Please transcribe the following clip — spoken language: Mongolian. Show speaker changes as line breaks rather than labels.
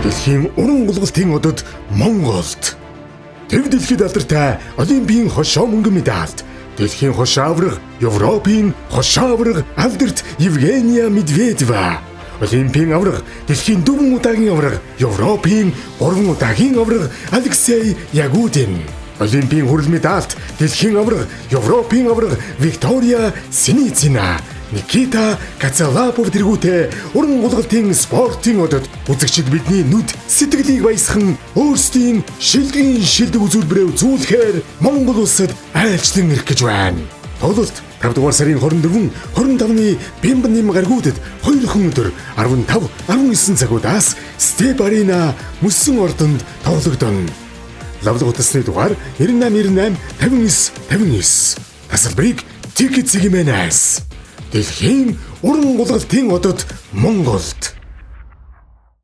Дэлхийн уран гулгалтын одод Монголд. Төв дэлхийд алдартай Олимпийн хошоо мөнгөн медальт, дэлхийн хошоо авраг, Европын хошоо авраг алдарт Евгения Медведева. Олимпийн авраг, дэлхийн дөрвөн удаагийн авраг, Европын гурван удаагийн авраг Алексей Ягудин. Олимпийн хүрэл медальт, дэлхийн авраг, Европын авраг Виктория Синицина. Никита Кацалапов тэргүүтээ уран гулгалтын спортын одод үзэгчид бидний нүд сэтгэлийг баясхан өөрсдийн шилдгийн шилдэг үзүүлбэрээ үзүүлэхээр Монгол улсад айлчлан ирэх гэж байна. Тоглолт 5 дугаар сарын 24, 25-ны Бямба нэм гаригуудад хоёрхан өдөр 15, 19 цагуудаас Степ Арена мөссөн ордонд тоглогдоно. Лавлага утасны дугаар 98 98 59 59. Тасалбарыг Ticket Сегмэнээс. Дэлхийн уран гулгалтын одод Монголд.